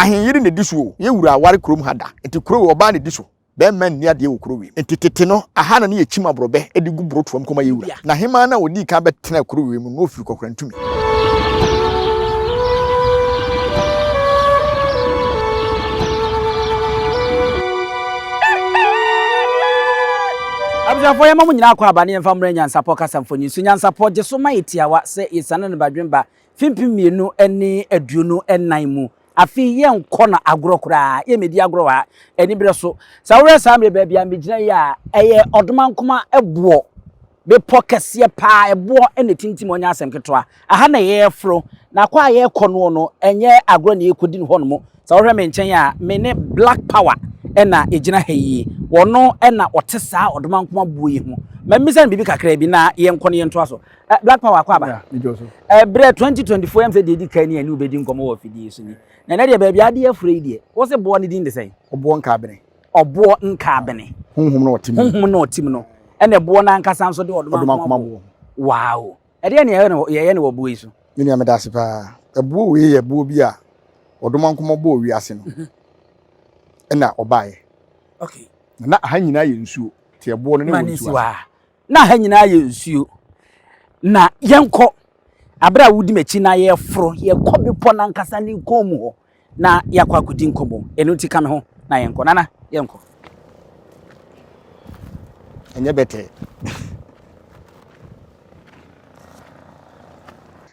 Ahenyere na ɛdi so o. Yɛn wura aware kurom ha da. Nti kuro wei ɔbaa na ɛdi so. Bɛrima nni adeɛ wɔ kuro wei mu. Nti tete no, aha na ne yɛkyim aborɔbɛ de gu borotoa mu kɔma yɛn wura. Na hemaa no a ɔdii kan bɛtenaa kuro wei mu no, na ɔfiri Kɔkorantumi. Abusuafoɔ yɛma mo nyinaa akɔ aba ne yɛmfa mmrɛ Nyansapɔ kasa mfonyin so. Nyansapɔ gye so ma yɛ tiawa sɛ yɛsiane no badwemba fi 2024 mu. Afei yɛnkɔ no agorɔ koraa, yɛmmɛdi agorɔ wɔ ha, aniberɛ so. Sɛ wohwɛ saa mmerɛ baabi a megyina yi a, ɛyɛ Ɔdomankoma boɔ, bepɔ kɛseɛ paa, ɛboɔ na ɛtintim hɔ, nyɛ asɛm ketewa. Aha na yɛreforo, na kɔ a yɛrekɔ noɔ no, ɛnyɛ agorɔ na yɛrekɔdi no hɔnom. Sɛ wohwɛ me nkyɛn a, me ne Black Power na ɛgyina ha yi. Ɔno na ɔte saa Ɔdomankoma boɔ yi ho. Ma memmisa no biribi kakra bi na yɛnkɔ na yɛntoa so. Eh, Black Power akɔ aba. Eh, berɛ 2024 yɛm sɛ deɛ ɛdi kan ni a ne wobɛdi nkɔmmɔ wɔ afidie so ni. Na ɛnɛ deɛ baabi adeɛ afuro yi deɛ, wo se boɔ no din de sɛn? Ɔboɔ nkaabene. Ɔboɔ nkaabene. Honhom na ɔte mu. Honhom na ɔte mu no. Ɛna ɛboɔ no ankasa nso de ɔdomankoma boɔ. Wow. Ɛdeɛ ne yɛyɛ no yɛyɛ no wɔ boɔ yi so. Me nua meda ase paa. Ɛboɔ wei yɛ boɔ bi a ɔdomankoma bɔɔ wiase no. Mhm. Ɛna ɔbaeɛ. Okay. Na aha nyinaa yɛ nsuo. Te ɛboɔ no ne wɔ nsuo ase. Na ha nyinaa yɛ nsuo. Na yɛnkɔ, aberɛ a wodi m'akyi na yɛforo, yɛkɔ bepɔ no ankasa ne kɔn mu hɔ na yɛakɔ akɔdi nkɔmmɔ. Ɛno nti ka me ho na yɛnkɔ. Nana, yɛnkɔ. Ɛnyɛ bɛtɛɛ.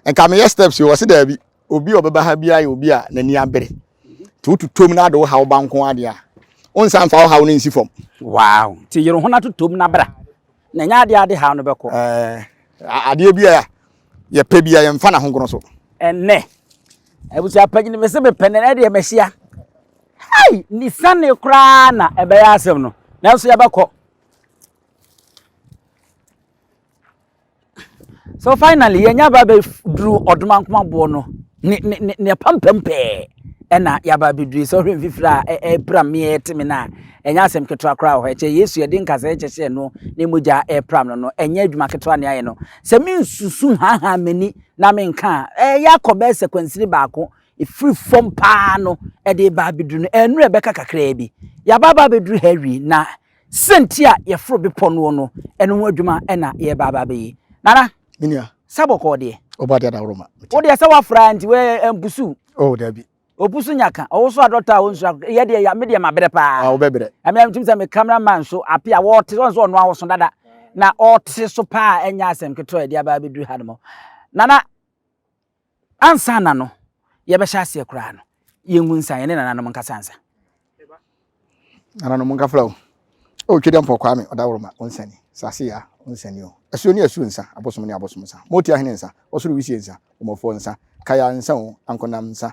Nka meyɛ steps yi, wɔse daabi. Obi a ɔbɛba ha biara yɛ obi a n'ani abere. Nti wototom na ade wo haw ba nko adeɛ a, wonsan mfa wo haw no nsi fam. Wow! Nti yere ho na totom na bra. Na ɛnyɛ adeɛ a ade haw no bɛkɔ. Ɛɛ, adeɛ bi a yɛpɛ bi a yɛmfa n'ahogono so. Ɛnnɛ, abusua panyin mese mepɛ nɛ ɛdeɛ mahyia. Hei! Nisane koraa na ɛbɛyɛ asɛm no. Nanso yɛbɛkɔ. So finally yɛnya aba abɛduru ɔdomankoma boɔ no ne ne ne ne pampam pɛɛ ɛna yɛaba abɛduru sɛ ɔhwɛ mfifiri a ɛrepram me ɛrete me no a ɛnyɛ asɛm ketewa koraa wɔ hɔ ɛkyɛ Yesu yɛde nkasɛɛ kyekyeree no ne mogya ɛrepram no no ɛnyɛ adwuma ketewa ne ayɛ no sɛ mensusu haahaa m'ani na menka a ɛyɛ akɔ bɛyɛ sɛ kwansini baako ɛfiri fam paa no ɛde ba abɛduru no ɛnura ɛbɛka kakraa bi yɛaba aba abɛduru ha awie na Sɛ nti a yɛforo bepɔ noɔ no, ɛno ho adwuma na yɛreba aba abɛyi. Nana, Me nua. Sɛ bɔkɔɔ deɛ. Ɔbɔ adeɛ adaworoma. Wo deɛ sɛ woaforo ara nti wɛ mpusu. Oh, dabi. Opusu nya ka. Ɔwo so adɔtɔ a ɔnsu akɔ. Yɛ deɛ ya, me deɛ mabrɛ paa. Ah, wobɛbrɛ. Ɛmi a metumi sɛ me camera man so ape a wɔte, wɔn nso ɔno awoso dada. Na ɔte so paa ɛnyɛ asɛm ketewa yɛde aba abɛduru ha nom. Nana, Ansa na no yɛbɛhyɛ aseɛ koraa no, yɛngu nsa, yɛne nananom nkasa ansa. Nananom nkafra o. O Twedeɛ Mpɔ Kwame Ɔdaworoma wo nsa ni, Sase Yaa wo nsa ni o. Asuo ne asuo nsa, abosom ne abosom nsa, Mooti Ahene nsa, Ɔsoro Wisie nsa, Ɔmɔfoɔ nsa, Kaya nsa o, Ankonam nsa,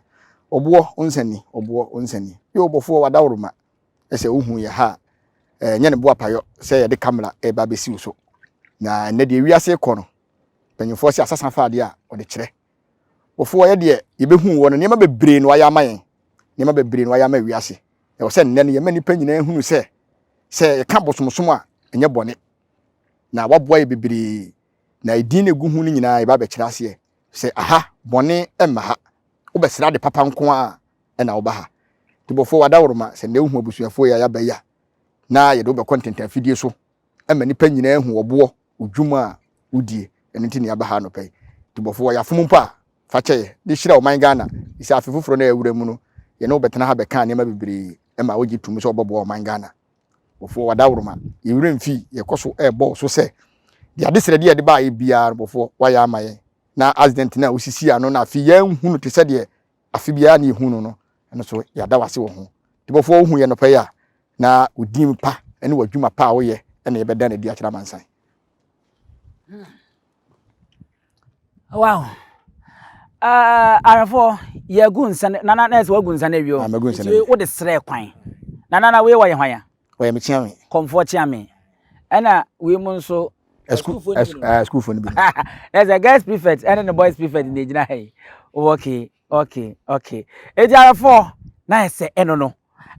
Ɔboɔ wo nsa ni, Ɔboɔ wo nsa ni. Yo Ɔbɔfoɔ Wadaworoma sɛ wohu yɛ ha a, ɛnyɛ ne boapayɔ sɛ yɛde kamera ɛreba abɛsi wo so. Na ɛnnɛ deɛ wiase rekɔ no, Mpanyinfoɔ se asasa fa adeɛ a ɔde kyerɛ. Wɔfoɔ yɛ deɛ yɛbɛhu wɔ no nneɛma bebree na wayɛ ama yɛn. Nneɛma bebree na wayɛ ama wiase. Ɛwɔ sɛ nnɛ no yɛma nnipa nyinaa hunu sɛ sɛ yɛka bosomsom a ɛnyɛ bɔne. Na waboa yɛ bebree. Na edin na egu ho no nyinaa yɛba abɛkyerɛ aseɛ sɛ aha bɔne mma ha. Wobɛsrɛ ade papa nko ara ɛna woba ha. Nti bɔfoɔ wadaworoma sɛ nnɛ wohu abusuafoɔ yi a yɛaba yi a na yɛde wobɛkɔ ntɛntɛnfidie so ma nnipa nyinaa ahu ɔboɔ wo dwuma a wodie, ɛno nti na yɛaba ha anɔpa yi. Nti bɔfo wɔ yɛafom mpo a, fa kyɛ yɛ, de hyira ɔman Ghana, efisɛ afe foforɔ no a yɛawura mu no, yɛne wo bɛtena ha bɛkaa nneɛma bebree ma wogye tom sɛ wɔbɛboa ɔman Ghana. Bɔfoɔ wadaworoma, yɛn werɛ mfii, yɛkɔ so rebɔ wo so sɛ, deɛ adesrɛdeɛ a yɛde baeɛ biara no bɔfoɔ, woayɛ ama yɛn, na accident no a wosisii ano no afe yɛanhu no te sɛ deɛ afe biara na yɛhu no no, ɛno nso yɛada wo ase wɔ ho. Nti bɔfoɔ wohu yɛn anɔpa yi a, na wo din pa ne w'adwuma pa a woyɛ na yɛbɛda no adi akyerɛ amansan. Wow. Uh, ahwɛfoɔ yɛagu nsa no nana na ɛsɛ wagu nsa no awie o. Ah, magu nsa no awie. Nti wode srɛ kwan. Nana na wei wɔyɛ hwan a? Wɔyɛ me kyeame. Kɔmfoɔ kyeame. Ɛna wei mu nso sukuufoɔ no bi. Na sɛ girls prefect ɛne ne boys prefect na egyina ha yi. Okay, okay, okay. Eti ahwɛfoɔ na ɛsɛ ɛno no.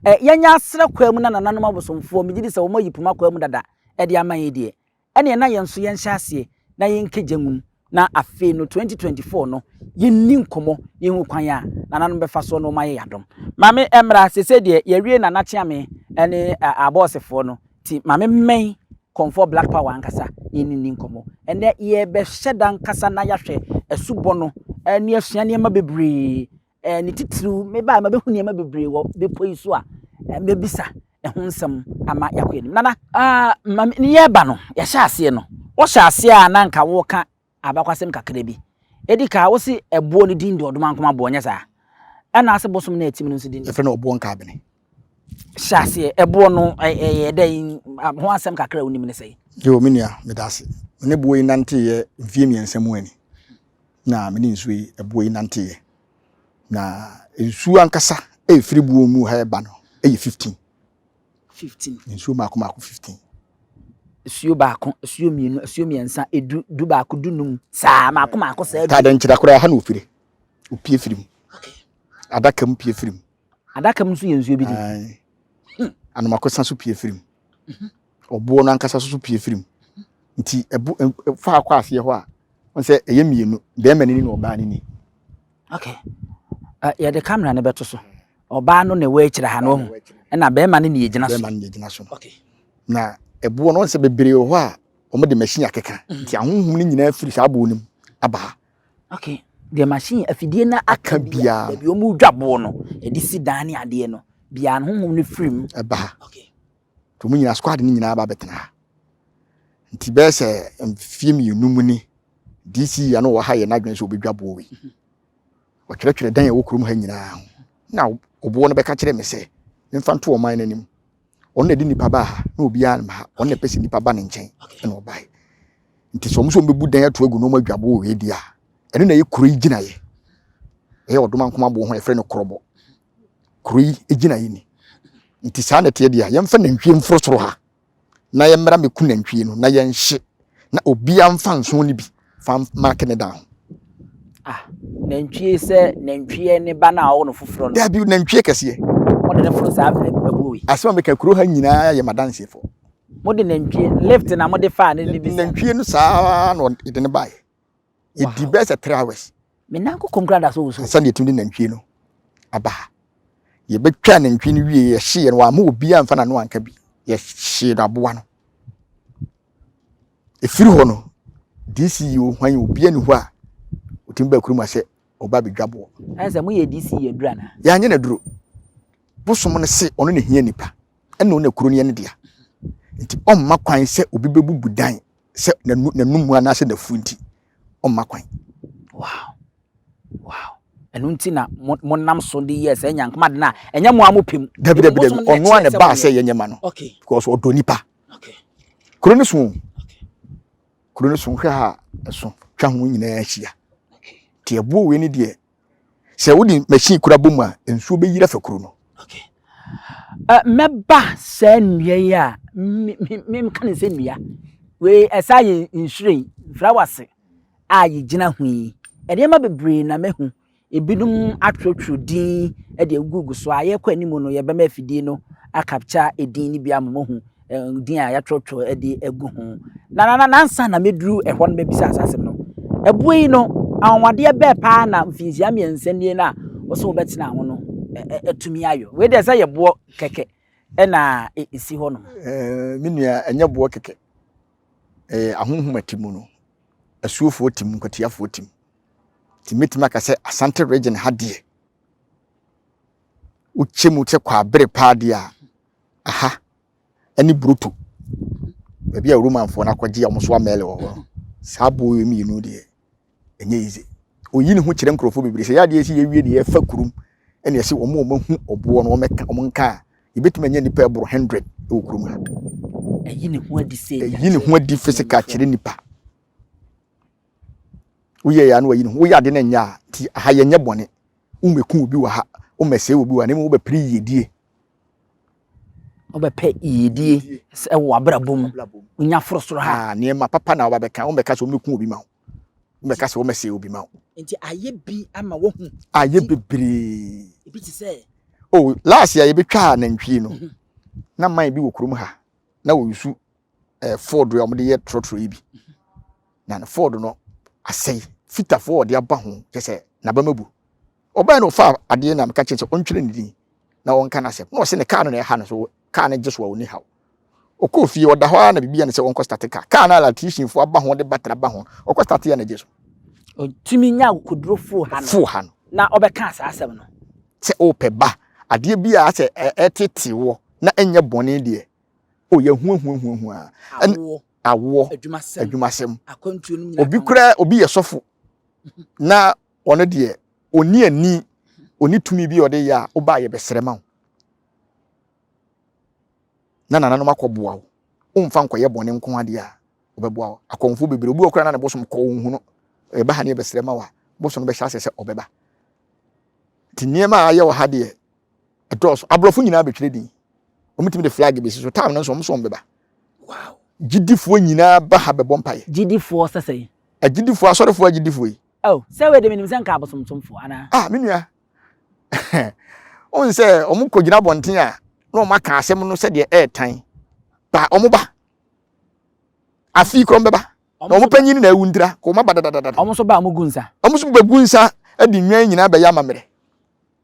Ɛ yɛnyɛ asrɛ kwan mu na nananom abosomfoɔ megye di sɛ wɔn ayi poma kwan mu dada ɛde ama yɛn deɛ. Ɛneɛ na yɛn nso yɛnhyɛ aseɛ na yɛnkɛgya ngum. Na afei no 2024 no yɛnni nkɔmmɔ yɛnhu kwan a nananom bɛfa soɔ na wɔayɛ yɛn adom. Maame mmra, seesei deɛ yɛawie Nana Kyeame ne abɔɔsefoɔ no nti ma memmɛn Kɔmfoɔ Black Power ankasa na yɛne nni nkɔmmɔ. Ɛnnɛ yɛrebɛhyɛ da ankasa na yɛahwɛ asubɔ no ne asua nneɛma bebree. Ne titiriw mebaeɛ mabɛhu nneɛma bebree wɔ bepɔ yi so a mɛbisa ɛho nsɛm ama yɛakɔ anim. Nana, ah, ma ne yɛreba no, yɛhyɛ aseɛ no, wohyɛ aseɛ a na nka woka abakwasɛm kakra bi. Ɛdi ka, wo se ɛboɔ no din de Ɔdomankoma boɔ, nyɛ saa? Ɛna ase bosom no a ɛtim no nso din de? Yɛfrɛ no Ɔboɔ Nkaabene. Hyɛ aseɛ, ɛboɔ no ɛyɛ dɛn, ho asɛm kakra a wonim ne sɛn? Yoo, me nua, meda ase. Me ne boɔ yi nanteeɛ mfeɛ mmiɛnsa mu ani na me ne nsuo yi, ɛboɔ yi nanteeɛ. Na nsuo ankasa ɛfiri buo mu ha ɛba no ɛyɛ 15. 15. Nsuo mako mako 15. Nsuo baako, nsuo mmienu, nsuo mmiɛnsa, edu, du baako, du num, saa mako mako saa. Taade nkyerɛ koraa ha na ofiri. Opie firi mu. Okay. Adaka mu pie firi mu. Adaka mu nso yɛ nsuo bi di. Hmm. Anomakosa so pie firi mu. Mhm. Ɔboɔ no ankasa so pie firi mu. Nti ɛbo fa akɔ aseɛ hɔ a, wɔn sɛ ɛyɛ mmienu, bɛrima ni na ɔbaa no ni. Okay. Uh, yɛde camera no bɛto so. Ɔbaa no na ɛwɔ akyire ha no ɔhu. Ɛna bɛrima no na ɛgyina so. Bɛrima no na ɛgyina so. Okay. Na ɛboɔ no wɔn sɛ bebree wɔ hɔ a wɔn de machine akeka. Mm. Nti ahonhom no nyinaa firi saa aboɔ no mu aba ha. Okay. Deɛ machine afidie no aka biara baabi wɔn dwa boɔ no yɛde si dan ne adeɛ no biara no honhom no firi mu. Ɛba ha. Okay. Nti wɔn nyinaa squad no nyinaa ba abɛtena ha. Nti bɛyɛ sɛ mfeɛ mmienu mu ni DC a na ɔwɔ ha yɛ n'adwene sɛ ɔbɛdwa boɔ wei. Ɔtwerɛtwerɛ dan a ɛwɔ kurom ha nyinaa ho. Na ɔboɔ no bɛka kyerɛ me sɛ memfa nto ɔman no anim. Ɔno na ɛde nnipa baa ha na obiara mma ha. Ɔno na ɛpɛ sɛ nnipa ba ne nkyɛn ɛna ɔbaeɛ. Nti sɛ wɔn nso wɔbɛbu dan ato agu na wɔadwa boɔ wei deɛ a, ɛno na ɛyɛ kuro yi gyinaeɛ. Ɛyɛ ɔdomankoma boɔ ho a yɛfrɛ no korɔbɔ. Kuro yi gyinaeɛ ni. Nti saa na ɛteɛ deɛ a, yɛmfa nantwie mforo soro ha na yɛmmra mmɛku nantwie no na yɛnhye na obiara mfa nson no bi fa mark ne dan ho. Ah, nantwie sɛ nantwie ne ba no a ɔwɔ no foforɔ no. Dabi, nantwie kɛseɛ. Mode ne foro saa abuo yi. Asɛm a meka kuro ha nyinaa yɛ m'adansefoɔ. Mode nantwie lift na mode faa ne ne bisa. Nantwie no saa na ɔde ne baeɛ. Yɛdi bɛyɛ sɛ 3 hours. Me nan kokom koraa da so woso. Ansa na yɛtumi de nantwie no aba ha. Yɛbɛtwaa nantwie no wie yɛhyeeɛ no wamma obiara mfa n'ano anka bi. Yɛhyee no aboa no. Ɛfiri hɔ no DCE hwan obiara ni hɔ a ɔtumi baa kurom ha sɛ ɔba abɛdwa boɔ. Ɛne sɛ moyɛ DCE aduru anaa? Yɛanyɛ no aduro. Bosom no se ɔno na ɛhia nipa ɛna ɔno na kuro no yɛ ne dea. Nti ɔmma kwan sɛ obi bɛbubu dan sɛ n'anum mu anaasɛ n'afu nti ɔmma kwan. Wow. Wow. Ɛno nti na monam so de yɛɛ saa nyankoma de no a ɛnyɛ mo a mopɛ mu. Dabi dabi dabi ɔno a na ɛbaa sɛ yɛnyɛ ma no. Okay. Because ɔdɔ nipa. Okay. Kuro no so. Okay. Kuro no so hwɛ ha ɛso twa ho nyinaa ahyia. Okay. Te ɛboɔ wei ne deɛ Sɛ wode machine kura bɔ mu a, nsuo bɛyiri afa kuro no. Okay. Uh, mɛba saa nnua yi a memka ne sɛ nnua wei ɛsa yɛ nhwiren flowers a yɛgyina ho yi nneɛma bebree na mahu ebinom atwerɛtwerɛ din de agugu so a yɛkɔ anim no yɛbɛma afidie no akapkya edin no bi ama moahu din a yɛatwerɛtwerɛ de agu ho. Na na na ansa na mɛduru ɛhɔ no mɛbisa saa asɛm no. Ɛboɔ yi no, anwanwadeɛ bɛɛ paa na mfinhyia mmiɛnsa nie no a wo sɛ wobɛtena ho no atumi ayɔ. Wei deɛ sɛ yɛ boɔ kɛkɛ ɛna ɛsi hɔ nom. Me nua, ɛnyɛ boɔ kɛkɛ. Ɛyɛ ahonhom ati mu no, asuofoɔ te mu, nkwatiafoɔ te mu. Nti mɛtumi aka sɛ Asante region ha deɛ, wokyɛ mu sɛ kwabere paa deɛ a, aha ne Bruto, baabi a Romanfoɔ no akɔgye a wɔn so amɛle wɔ hɔ no, saa boɔ yi mmienu deɛ ɛnyɛ easy. Oyi ne ho kyerɛ nkurɔfoɔ bebree sɛ yɛ adeɛ sɛ yɛwie deɛ yɛfa kurom ɛna ɛsɛ wɔn a wɔahu ɔboɔ no wɔn wɔn nka a yɛbɛtumi anya nipa ɛboro hundred wɔ kurom ha. Ɛyi ne ho adi sɛ ɛyi ne ho adi physical kyerɛ nipa. Woyɛ yɛ ano wayi ne ho woyɛ ade no nyɛ a ti aha yɛnyɛ bɔne wommɛku obi wɔ ha wommɛsɛe obi wɔ ha na mmom wobɛpere yiedie. Wobɛpɛ yiedie wɔ w'abrabɔ mu. Wonya foro soro ha. Ah, nneɛma papa na wobɛka. Wommɛka sɛ wɔmmɛku obi ma wo. Wommɛka sɛ wɔmmɛsɛe obi ma wo. Nti ayɛ bi ama woahu. Ayɛ bebree. Ebi te sɛ. Oh, last year yɛbɛtwaa nantwie no. Mhm. Na man bi wɔ kurom ha. Na wɔyusu eh, Ford a wɔde yɛ trɔtrɔ yi bi. Mhm. Na Ford no Asɛe. Fitafoɔ a ɔde aba ho kyɛ sɛ n'abam abu. Ɔbae no ɔfaa adeɛ na meka kyerɛ sɛ ɔntwerɛ ne din na ɔnka n'asɛm. Na ɔse ne kaa no na ɛha no so kaa no gye so a ɔnni haw. Ɔkɔɔ fie ɔda hɔ ara na biribi yɛ no sɛ ɔnkɔ starte kaa. Kaa no a electrician foɔ aba ho de battery aba ho ɔkɔ starte yɛ na gye so. Ɔtumi nya akokoduro foo ha no. Foo ha no. Na ɔbɛkaa saa asɛm no. Sɛ wopɛ ba adeɛ bi a asɛ ɛtete woɔ na ɛnyɛ bɔne deɛ o yɛhuahuahuahua a. Awoɔ. Awoɔ. Adwumasɛm. Adwumasɛm. Akwantuo no nyinaa Obi ka ho. koraa obi yɛ sɔfo na ɔno deɛ ɔni ani ɔni tumi bi a ɔde yɛ a woba a yɛbɛsrɛ ma wo na nananom akɔboa wo womfa nkɔyɛ bɔne nko adeɛ a ɔbɛboa wo akɔmfoɔ bebree obi wɔ koraa na ne bosom kɔ wo hu no ɛba ha ne yɛbɛsrɛ ma wo a bosom no bɛhyɛ aseɛ sɛ ɔbɛba nti nneɛma a ayɛ wɔ ha deɛ ɛdɔɔso aborɔfo nyinaa bɛtwerɛ din wɔtumi de flag bɛsi so time no nso wɔn nso wɔn bɛba wow gyidifoɔ nyinaa ba ha bɛbɔ mpaeɛ gyidifoɔ sɛ sɛn Agyidifoɔ, asɔrefoɔ agyidifoɔ yi. Oh, sɛ wei de menim sɛ nka abosomsomfoɔ anaa? Ah, me nua. Wohu sɛ wɔn kɔgyina abɔnten a na wɔn aka asɛm no sɛdeɛ ɛɛtan. Ba wɔn ba. Afei korɔ bɛba. Na wɔn panyin na awu ntira, kɔ wɔn aba dadadada. Wɔn nso ba a wɔn gu nsa. Wɔn nso bɛgu nsa de nnwan nyinaa bɛyɛ amammerɛ.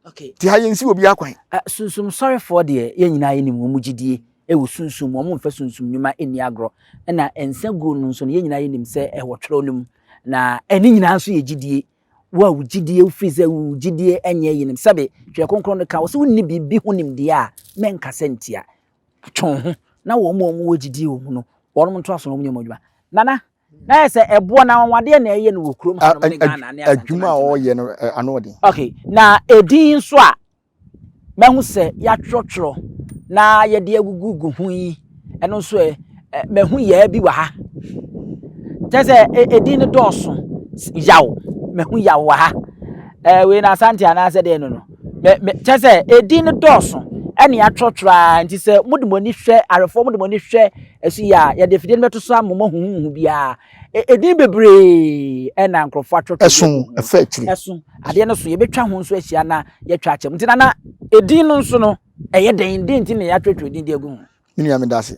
Okay. Ti ha yɛnsi obi akwan. Uh, sunsum sɔrefoɔ deɛ yɛn nyinaa yɛnim wɔn gyidie wɔ sunsum mu, wɔn mfa sunsum nnwuma nni agorɔ. Ɛna nsa guo no nso no yɛn nyinaa yɛnim sɛ ɛwɔ twerɛ no mu. Na ɛne nyinaa nso yɛ gyidie. Wo a wo gyidie wofiri sɛ wo gyidie nyɛ yinom sɛbe twerɛ kronkron no ka wɔ sɛ wonni biribi ho nimdeɛ a mɛnkasa ntia. Twe wo ho na wɔn a wɔwɔ gyidie wɔ mu no wɔn ntoa so na wɔn nyɛ wɔn adwuma. Nana Na yɛ sɛ ɛboɔ na anwanwadeɛ na ɛyɛ no wɔ kurom hanom ne Ghana ne Asante Adwuma a ɔyɛ no ano ɔden. Okay, na edin nso a mahu sɛ yɛatwerɛtwerɛ na yɛde agugugu ho yi, ɛno nso ɛ, mahu yaa bi wɔ ha. Kyerɛ sɛ edin no dɔɔso, yaw, mahu yaw wɔ ha. Ɛɛ wei na Asante anaasɛ deɛ no no. Mɛ mɛ kyerɛ sɛ edin no dɔɔso ɛne yɛatwerɛtwerɛ ara nti sɛ mode mo ani hwɛ awerɛfoɔ mode mo ani hwɛ Ɛso yi a, yɛde afidie no bɛto so ama mo ahuhuhu biara. Edin bebree ɛna nkurɔfoɔ atwerɛtwerɛ. Ɛso, ɛfa akyire. Ɛso, adeɛ no so, yɛbɛtwa ho nso ahyia na yɛatwa akyɛ mu. Nti nana, edin no nso no, ɛyɛ dɛn? Dɛn nti na yɛatwerɛtwerɛ edin de agu ho? Me nua meda ase.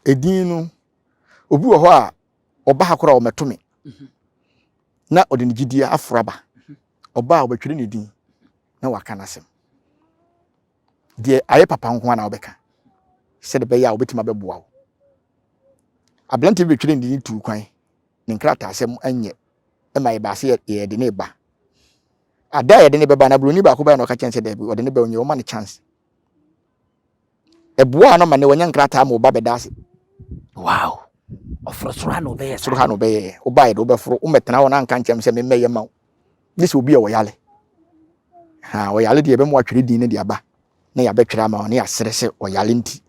Edin no, obi wɔ hɔ a, ɔba ha koraa ɔmɛto me. Mhm. Na ɔde ne gyidie aforo aba. Mhm. Ɔba a ɔbɛtwerɛ ne din na waka n'asɛm. Deɛ ayɛ papa nko ara na wobɛka sɛde bɛyɛ a wobɛtumi abɛboa wo. Aberante bi bɛtwerɛ ne din tuu kwan, ne nkrataasɛm anyɛ ma yɛbaa sɛ yɛde ne ba. Ada a yɛde ne bɛba no, aburoni baako bae na ɔka kyerɛ sɛ daabi, ɔde ne ba onyɛ, ɔma no chance. Ɛboaa no ma ne wanya nkrataa ma ɔba bɛda ase. Wow! Ɔforo soro ha na ɔbɛyɛ saa. Soro ha na ɔbɛyɛ. Wobaeɛ de wobɛforo, wommɛtena hɔ na anka nkyɛm sɛ memmɛyɛ ma wo. Gye sɛ obi a ɔyare. Ha, ɔyare deɛ yɛbɛma watwerɛ din no de aba na yɛabɛtwerɛ ama wo na yɛasrɛ sɛ ɔyare nti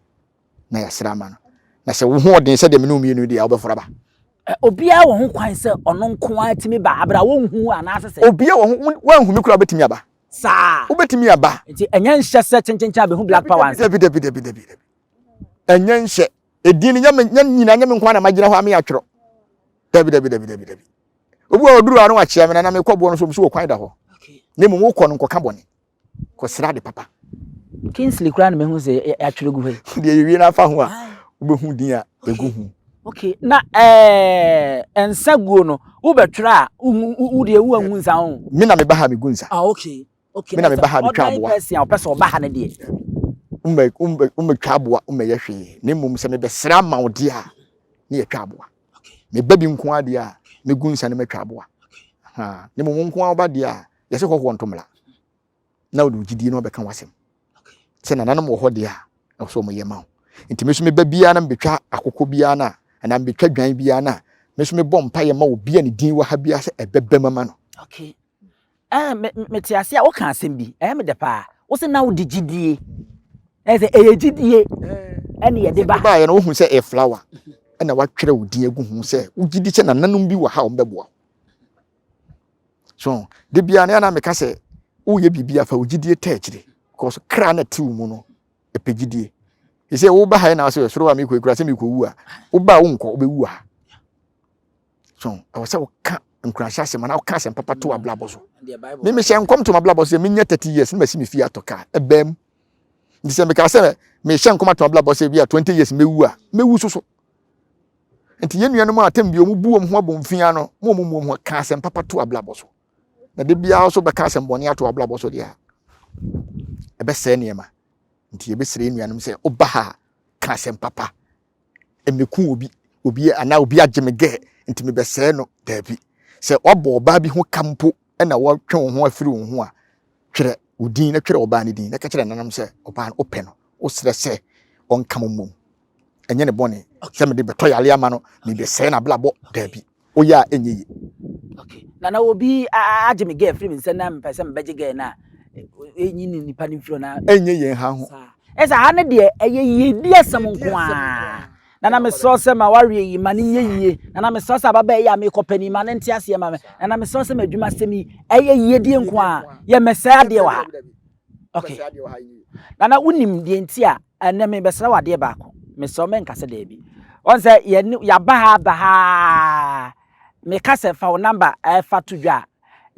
na yɛasrɛ ama no. Na sɛ wo ho ɔden sɛdeɛ me ne wo mmienu deɛ a wobɛforo aba. Obiara wɔ ho kwan sɛ ɔno nko ara tumi ba abere a wɔnhu wo anaasɛ sɛ. Obiara wɔ ho, woanhu me koraa wobɛtumi aba. Saa. Wobɛtumi aba. Nti ɛnyɛ nhyɛ sɛ kyenkyenkyen abɛhu Black Power ansa. Dabi dabi dabi dabi dabi. Ɛnyɛ nhyɛ. Edin no nyɛ me nyɛ nyinaa nyɛ me nko ara na magyina hɔ a meyɛ atwerɛ. Dabi dabi dabi dabi dabi. Obi wɔ ɔduru ano akyea me na na mekɔ boɔ no so so wɔ kwan da hɔ. Na mmom wokɔ no nkɔka bɔne. Kɔsrɛ ade papa. Kingsley koraa na mehu sɛ yɛatwerɛ gu hɔ yi. Deɛ yɛwie no afa ho a wobɛhu din a ɛgu ho. Okay, na ɛɛ eh, nsa guo no wobɛtwerɛ a wo deɛ wo angu nsa ho. Me na meba ha megu nsa. Ah, okay. Okay. Me na meba ha metwa aboa. Ordinary person a ɔpɛ sɛ ɔba ha no deɛ. Wommɛtwa aboa, wommɛyɛ hwee. Na mmom sɛ mebɛsrɛ ama wo deɛ a, ne yɛtwa aboa. Meba bi nko ara deɛ a, megu nsa no matwa aboa. Na mmom wo nko ara woba deɛ a, yɛsɛ hɔhoɔ nto mmara. Na wode wo gyidie no abɛka w'asɛm. Sɛ nananom wɔ hɔ deɛ a, ɛwɔ sɛ wɔyɛ ma wo. Nti me nso meba biara na mebɛtwa akokɔ biara no a, anaa mebɛtwa dwan biara no a, me nso mebɔ mpaeɛ ma obi a ne din wɔ ha biara sɛ ɛbɛbam ama no. Okay. Eh, me, mete ase a woka asɛm bi, ɛyɛ me dɛ paa. Wo sɛ na wode gyidie. Ɛyɛ sɛ ɛyɛ gyidie ɛne yɛde ba. Baeɛ no wohu sɛ ɛyɛ flower ɛna watwerɛ wo din agu ho sɛ wogye di sɛ nananom bi wɔ ha a wɔbɛboa wo. So de biara no na meka sɛ woyɛ biribi a fa wo gyidie ta akyire because kra na te wo mu no ɛpɛ gyidie. Ɛsɛ woba ha yi na sɛ soro a mekɔ ekura sɛ mekɔwu a woba a wonkɔ wobɛwu ha. So ɛwɔ sɛ woka nkuranhyɛ asɛm anaa woka asɛm papa to abrabɔ so. Me mehyɛ nkɔm to m'abrabɔ so sɛ menya 30 years na masi me fie atɔ kaa ɛbaa mu. Nti sɛ meka sɛ mehyɛ nkɔm ato m'abrabɔ sɛ bi a 20 years mɛwu a mɛwu so so. Nti yɛn nuanom a tɛm bi wɔn bu wɔn ho abomfia no, mo wɔn mu wɔn ho ka asɛm papa to abrabɔ so. Na de biara nso bɛka asɛm bɔne ato abrabɔ so deɛ a, ɛbɛsɛe nneɛma. Nti yɛbɛsrɛ yɛn nuanom sɛ woba ha a, ka asɛm papa. Mmeku obi, obi anaa obi agye me gɛ nti mebɛsɛe no. Daabi. Sɛ wabɔ ɔbaa bi ho ka mpo na wɔtwe wo ho afiri wo ho a, twerɛ wo din na twerɛ ɔbaa no din na ka kyerɛ nananom sɛ ɔbaa no wopɛ no, wosrɛ sɛ ɔnka mo mmom. Ɛnyɛ ne bɔne sɛ mede bɛtɔ yare ama no, mebɛsɛe n'abrabɔ. Daabi. Woyɛ a ɛnyɛ yie. Okay. Na na obi agye me gɛɛ firi me nsam na mepɛ sɛ mebɛgye gɛɛ no a, ɛnyi ne nipa no mfiri hɔ na. Ɛnyɛ yɛn ha ho. Ɛsɛ ha no deɛ ɛyɛ yiedie asɛm nko ara. Nana mesrɛ sɛ ma wareɛ yi ma no nyɛ yie. Nana mesrɛ sɛ ababaa yi a mekɔpɛ no yi ma no nte aseɛ ma me. Nana mesrɛ sɛ m'adwuma asɛm yi ɛyɛ yiedie nko ara. Yɛmmɛsɛe adeɛ wɔ ha. Okay. Nana wonim deɛ nti a ɛnɛ mebɛsrɛ wo adeɛ baako. Mesrɛ wo mɛnka sɛ daabi. Wɔn sɛ yɛne yɛaba ha aba ha meka sɛ fa wo namba ɛfa to dwa a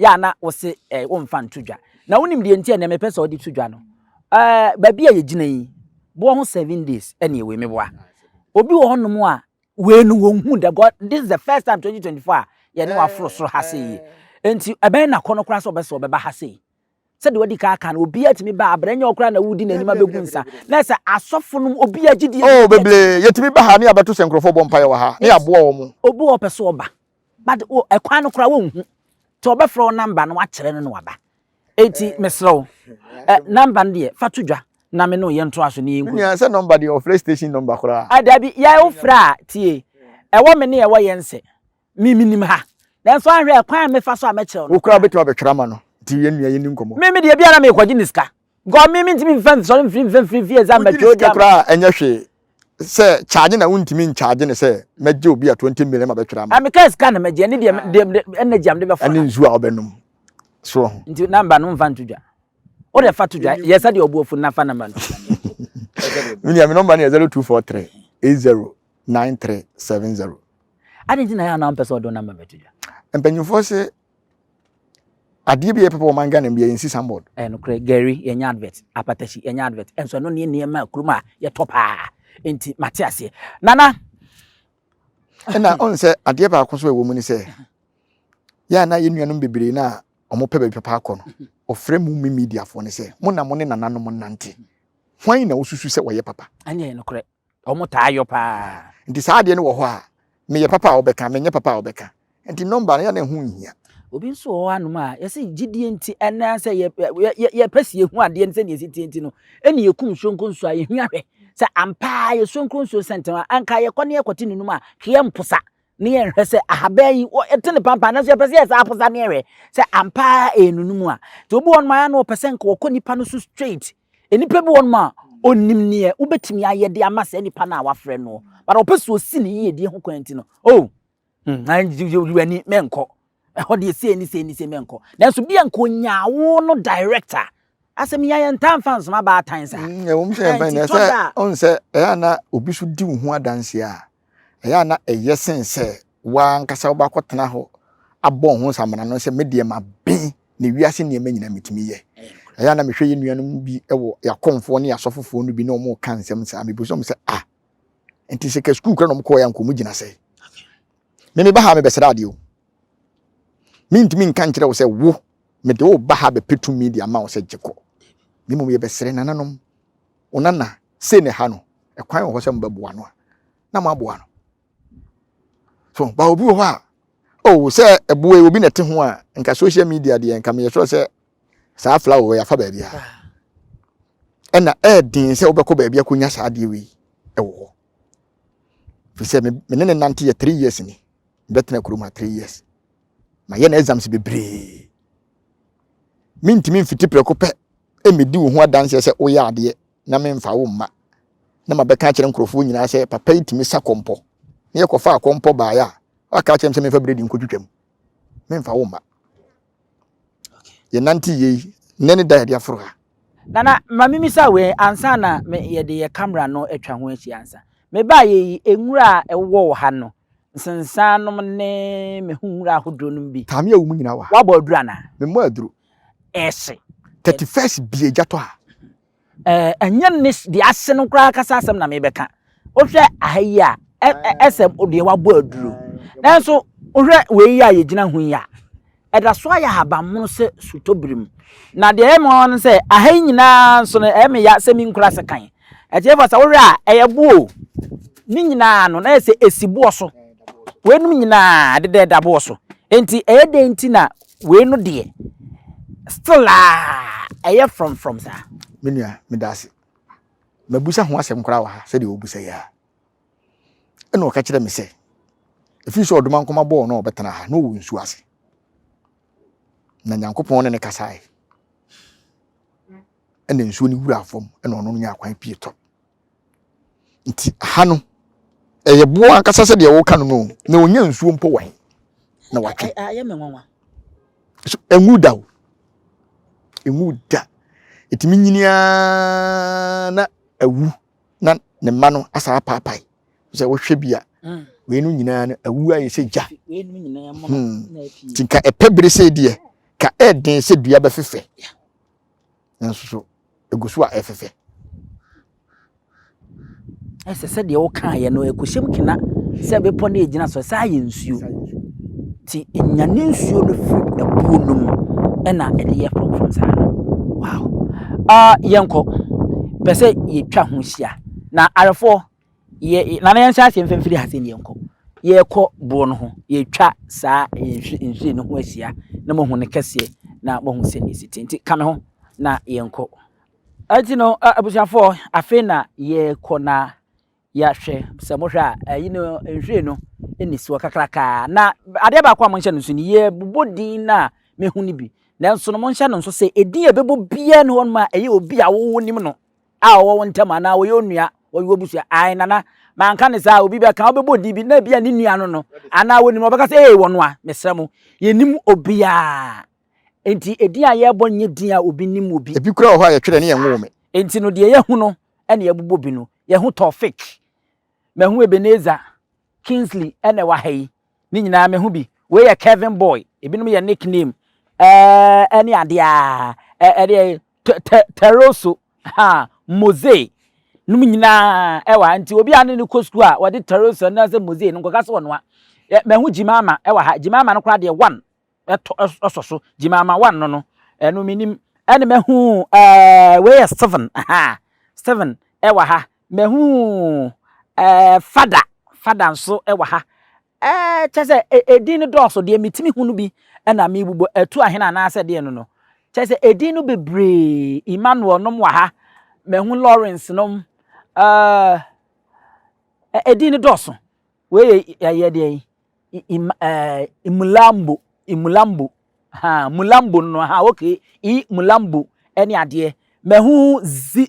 yɛ a na wo se eh, womfa nto dwa. Na wonim deɛ nti a ɛnɛ mepɛ sɛ wode to dwa no. Eh, baabi a yɛgyina yi, boɔ ho 7 days ɛne ɛwei meboa. Obi wɔ hɔnom a wei no wɔnhu da God this is the first time 2024 a yɛne waforo soro ha sei yi. Nti ɛbɛn na kɔ no koraa sɛ ɔbɛsɛ ɔbɛba ha sei. Sɛdeɛ wadi kan aka no, obiara tumi ba abrɛ, nyɛ wo koraa na wodi n'anim abɛgu nsa. Na sɛ asɔfo nom, obiara gye die. Oh, bebree. Yɛtumi ba ha ne yɛabɛto sɛ nkurɔfoɔ bɔ mpaeɛ wɔ ha, ne yɛaboa wɔn. Obi wɔ hɔ ɔpɛ sɛ ɔba, but ɛkwan no koraa wɔnhu. Nti ɔbɛfrɛ wo number no wakyerɛ no na waba. Enti mesrɛ wo, number no deɛ fa to dwa na me ne wo yɛntoa so na yɛnkɔ. Me nua, sɛ number deɛ ɔfrɛ station number koraa. Ah, dabi, yɛ wofrɛ a, tie, ɛwɔ me ne ɛwɔ yɛn nsɛ. Me menim ha. Nanso anhwɛ ɛkwan a mefa so a mɛkyerɛw no. Wo koraa wobɛtumi abɛtwerɛ ama no nti yɛn nua yɛnni nkɔmmɔ. Me me deɛ biara mekɔgye ne sika. Because me mentumi mfa nsɔre mfiri mfa mfiri fie sɛ mɛtwerɛ di ama. koraa ɛnyɛ hwee sɛ charge na wontumi nkyagye ne sɛ mɛgye obi a 20 million ma bɛtwerɛ ama. Ah, meka sika na mɛgye ɛne deɛ deɛ energy a mede bɛfra. Ɛne nsuo a wobɛnom soɔ ho. Nti namba no mfa nto dwa. Wo deɛ fa to dwa yɛ sɛdeɛ ɔbo afu na fa namba no to dwa. Me nua me nɔmba no yɛ 0243 80 9370. Adɛn nti na ɛyɛ a na wompɛ sɛ ɔde wo namba bɛto dwa? Mpanyinfoɔ se adeɛ bi a yɛpɛ wɔ ɔman Ghana mu bi a yɛnsi signboard. Ɛyɛ nokorɛ, Gary yɛnyɛ advert, apatashi yɛnyɛ advert, ɛnso ɛno ne nneɛma a kurom a yɛtɔ paa. Nti mate aseɛ. Nana. Ɛna ɔn sɛ adeɛ baako nso a ɛwɔ mu ne sɛ yɛ a na yɛn nuanom bebree no a wɔpɛ baabi papa akɔ no ɔfrɛ mu me mediafoɔ no sɛ mo na mo ne nananom nante hwan na wosusu sɛ ɔyɛ papa? Ɛnyɛ nokorɛ. Wɔn taa yɔ paa. Nti saa adeɛ no wɔ hɔ a, meyɛ papa a wobɛka, menyɛ papa a wobɛka. Nti nɔmba no yɛ na ɛho nhia. Obi nso wɔ hɔ anom a, yɛse gyidie nti ɛnɛ sɛ yɛ yɛ yɛpɛ sɛ yɛhu adeɛ no sɛdeɛ ɛsi teɛ nti no, ɛne yɛkum soronko nsuo a yɛhia hwɛ sɛ ampa ara yɛ soronko nsuo sɛntɛn a, anka yɛkɔ ne yɛkɔte ne num a, hwɛ yɛmposa ne yɛnhwɛ sɛ ahaban yi ɛte ne pampa nanso yɛpɛ sɛ yɛsa aposa ne yɛhwɛ sɛ ampa ara ɛyɛ nunum a. Nti obi wɔ hɔnom a yɛ na ɔpɛ sɛ nka ɔkɔ nipa no so straight. Nnipa bi wɔ hɔnom a, onim neɛ wobɛtumi ayɛ de ama saa nipa no a wafrɛ noɔ. But ɔpɛ sɛ ɔsi ne yiedie ho kwan nti no, oh, hmm, w'ani mɛnkɔ. Ɛhɔ deɛ sei ne sei ne sei mɛnkɔ. Nanso bi a nka ɔnyaa wo no direct a, asɛm yi ayɛ ntaa mfa nsoma baatan saa. Ɛwom sɛ yɛmfa nyɛ sɛ ɔn sɛ ɛyɛ a na obi so di wo ho adanseɛ a, ɛyɛ a na ɛyɛ sen sɛ w'ankasa wobɛakɔtena hɔ abɔ wo ho nsamena no sɛ me deɛ maben na wiase nneɛma nyinaa metumi yɛ. Ɛyɛ a na mehwɛ yɛn nuanom bi wɔ yɛakɔmfoɔ ne yɛasɔfofoɔ no bi na wɔn reka nsɛm saa mebisa wɔn sɛ ah nti sɛ ka sukuu kora na wɔn kɔɔ yɛ anka wɔn gyina sɛ me meba ha mebɛsrɛ adeɛ o mentumi nka nkyerɛ wo sɛ wo mede wo ba ha bɛpɛ tumi de ama wo sɛ gye kɔ na mmom yɛbɛsrɛ nananom wo nana sei na ɛha no ɛkwan wɔ hɔ sɛ mobɛboa no a na moaboa no so ba obi wɔ hɔ a oh sɛ ɛboa yi obi na ɛte ho a nka social media deɛ nka meyɛ sure sɛ saa flower wɔ yɛafa baabi a ɛna ɛɛden sɛ wobɛkɔ baabi akɔnya saa adeɛ wei ɛwɔ hɔ fi sɛ me ne ne nante yɛ 3 years ni mebɛtena kurom ha 3 years mayɛ no exams bebree mentumi mfiti prɛko pɛ ɛmmɛdi wo ho adanseɛ sɛ woyɛ adeɛ na memfa wo mma na mabɛka akyerɛ nkurɔfoɔ nyinaa sɛ papa yi tumi sa kɔmpɔ na yɛkɔfa akɔmpɔ baeɛ a waka akyerɛ m sɛ memfa bredi nkɔtwitwa mu memfa wo mma yɛnante yei nnɛ ne da yɛde aforo ha. Nana, ma mimisa wei ansa na me yɛde yɛ camera no atwa ho ahyia ansa. Mebaa yɛ yi, nwura a ɛwɔ wɔ ha no, nsensan nom ne mehu nwura ahodoɔ nom bi. Taame a ɛwɔ mu nyinaa wɔ ha. Wabɔ aduru anaa? Memmɔ aduru. Ɛhye. 31st bie gya tɔ ha. Ɛnyɛ ne deɛ ahye no koraa kasa asɛm na mebɛka. Wohwɛ aha yi a, Ɛsɛ deɛ wabɔ aduro. Nanso wohwɛ wei yi a yɛgyina ho yi a, ɛda so ayɛ ahabammono sɛ sutɔbere mu. Na deɛ ɛyɛ me nwanwa ne sɛ, aha yi nyinaa nso no, ɛyɛ me ya sɛ menkura sekan. Atiefoɔ, sɛ wohwɛ a, ɛyɛ boɔ o. Ne nyinaa no, na ɛyɛ sɛ ɛsi boɔ so. Weinom nyinaa deda boɔ so. Enti ɛyɛ dɛn nti na wei no deɛ, still a, ɛyɛ frɔmfrɔm saa? Me nua, meda ase. Mabusa ho asɛm koraa wɔ ha sɛdeɛ wobusa yi ara. Ɛna ɔka kyerɛ me sɛ, ɛfiri sɛ ɔdomankoma bɔɔ no a ɔbɛtena ha na ɔwɔ nsuo ase. Na Nyankopɔn ne ne kasae. Ɛna nsuo no wuraa fam ɛna ɔno no nyaa kwan pie tɔ. Nti ha no, ɛyɛ boɔ ankasa sɛdeɛ wɔka no no, na ɔnya nsuo mpo wɔ he na watwe. Ayɛ me nwanwa. So ɛnwu da o. Ɛnwu da. Ɛtumi nyini ara na awu na ne mma no asa apaapae. Sɛ wohwɛ bi a, mm. wei no nyinaa no awu ayɛ sɛ gya. Hmm. Nti nka ɛpɛ bere sɛ deɛ, ka ɛden sɛ dua bɛfefɛ. Nanso so ɛgu so a ɛfefɛ. Ɛsɛ sɛ deɛ wokaeɛ no ɛkɔhyɛm kena sɛ bepɔ no ɛgyina so ɛsɛ ayɛ nsuo nti ɛnyane nsuo no firi ɛbuo no mu ɛna ɛde yɛ frɔmfrɔm saa no. Wow. Uh, yɛnkɔ pɛ sɛ yɛtwa ho hyia na arefoɔ yɛ nana yɛnhyɛ aseɛ mfa mfiri ha sɛ yɛnkɔ yɛkɔ boɔ no ho yɛtwa saa nhwiren no ho ahyia na moahu ne kɛseɛ na moahu sɛdeɛ ɛsi te nti ka me ho na yɛnkɔ. Ɛnti no abusuafoɔ afei na yɛrekɔ na yɛahwɛ sɛ mohwɛ a ɛyi no nhwiren no ɛni soɔ kakrakaa na adeɛ baako a monhyɛ no nso ni yɛbobɔ din no a mehu no bi nanso no monhyɛ no nso sɛ ɛdin a ɛbɛbɔ biara ne hɔnom a ɛyɛ obi a wonim no a ɔwɔ wo ntam anaa ɔyɛ onua ɔyɛ w'abusua ae nana manka ne saa obi bɛka wobɛbɔ din bi na ebi a ne nua no no anaa wɔnim ɔbɛka sɛ ee wɔno a mesrɛ mo yɛnim obiara Enti edin a yɛrebɔ nyɛ din a obi nim obi. Ebi koraa wɔ hɔ a yɛtwerɛ ne yɛnwoo me. Enti no deɛ yɛahu no na yɛbobɔ bi no. Yɛahu Taufik, mahu Ebenezer, Kingsley na ɛwɔ ha yi. Ne nyinaa mahu bi. Wei yɛ Kevin Boy, ebinom yɛ nickname ɛɛ ne adeɛ a ɛdeɛ Teroso, ha, Mose nom nyinaa ɛwɔ ha. Nti obi a ne ne kɔ sukuu a wɔde Teroso anaasɛ Mose no nkɔka sɛ ɔnoa. Mahu Jimama ɛwɔ ha. Jimama no koraa deɛ one ɛtɔ ɛsɔ so gyimama one no no ɛno menim ɛne mahu ɛɛ wei yɛ Steven aha Steven ɛwɔ ha mahu ɛɛ fada fada nso ɛwɔ ha ɛɛ kyɛ sɛ edin no dɔɔso deɛ metumi hu no bi ɛna mebobɔ ɛtu ahene anaasɛ deɛ no no kyɛ sɛ edin no bebree Emmanuel nom wɔ ha mahu Lawrence nom ɛɛ edin no dɔɔso wei yɛ yɛ deɛ yi Im, eh, Imulambo, Imulambo, ha, Mulambo no, ha, okay, I Mulambo, ɛne adeɛ. Mahu zi,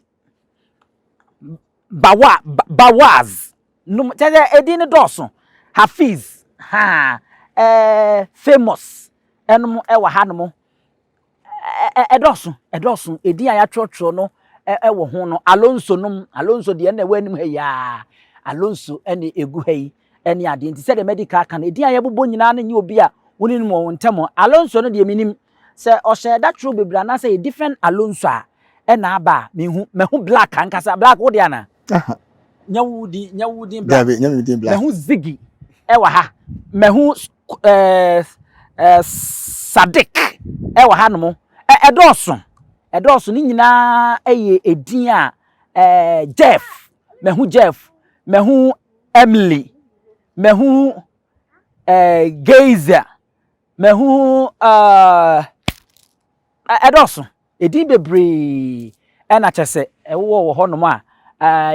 bawa, bawaz, nom, kyɛ sɛ edin no dɔɔso. Hafiz, ha, eh, famous, ɛnom ɛwɔ ha nom. Ɛdɔɔso, ɛdɔɔso. Edin a yɛatwerɛtwerɛ no wɔ ho no, Alonso nom, Alonso deɛ ɛna ɛwɔ anim ha yi ara. Alonso ɛna egu ha yi ɛne adeɛ. Nti sɛdeɛ madi kan aka no, edin a yɛbobɔ nyinaa no nyɛ obi a wonim wɔ wɔn ntam. Alonso no deɛ menim. Sɛ ɔhyɛ da twerɛ bebree anaasɛ yɛ different Alonso a ɛna aba a, mehu. Mahu Black ankasa. Black wo deɛ anaa? Nyɛ wo din, nyɛ wo din Black. Dabi, nyɛ me din Black. Mahu Ziggy ɛwɔ ha. Mahu ɛɛ ɛɛ Sadik ɛwɔ ha nom. Ɛdɔɔso, ɛdɔɔso. Ne nyinaa ɛyɛ edin a ɛɛ Jeff. Mahu Jeff, mahu Emily, mahu ɛɛ Geyser, mahu ɛɛ ɛdɔɔso. Edin bebree na kyerɛ sɛ ɛwowɔ wɔ hɔnom a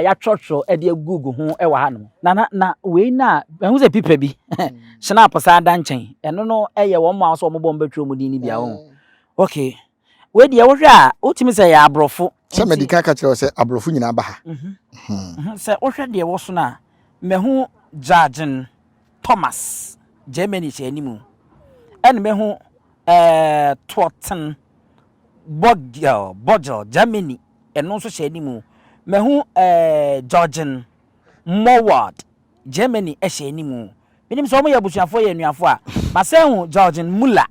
yɛatwerɛtwerɛ de agugu ho wɔ hanom. Na na na wei na mahu sɛ pipa bi Schnapp saa da nkyɛn. Ɛno no yɛ wɔn a wɔsɛ wɔbɔ wɔn bɛtwerɛ wɔn din no bi a wɔn. Okay. Wei deɛ wohwɛ a wotumi sɛ yɛ aborɔfo. Sɛ madi kan ka kyerɛ wo sɛ aborɔfo nyinaa ba ha. Sɛ wohwɛ deɛ ɛwɔ so no a, mahu Jurgen Thomas, Germany hyɛ anim. Ɛna mahu ɛɛ Torsten Bogel, Bogel, Germany, ɛno nso hyɛ anim. Mahu ɛɛ Jurgen Mowad, Germany hyɛ anim. Menim sɛ wɔyɛ abusuafoɔ yɛ anuafoɔ a. Masan hu Jurgen Muller.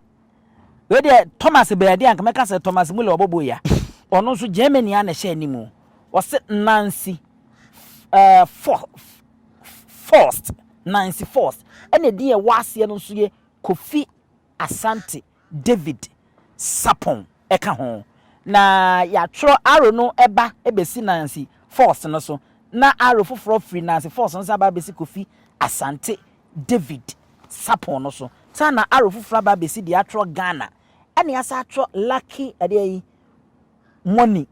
Wei deɛ Thomas baabi a nka mɛka sɛ Thomas Muller ɔbɔbɔ ya. Ɔno nso Germany a na ɛhyɛ anim. Ɔse Nancy ɛɛ Fo. First, Nancy First, ɛna edin a ɛwɔ aseɛ no nso yɛ Kofi Asante David Sarpong ka ho. Na yɛatwerɛ arrow no ba bɛsi Nancy First no so, na arrow foforɔ firi Nancy First no so aba abɛsi Kofi Asante David Sarpong no so. Saa na arrow foforɔ aba abɛsi deɛ atwerɛ Ghana, ɛna yɛasan atwerɛ Lucky ɛdeɛ yi, Money,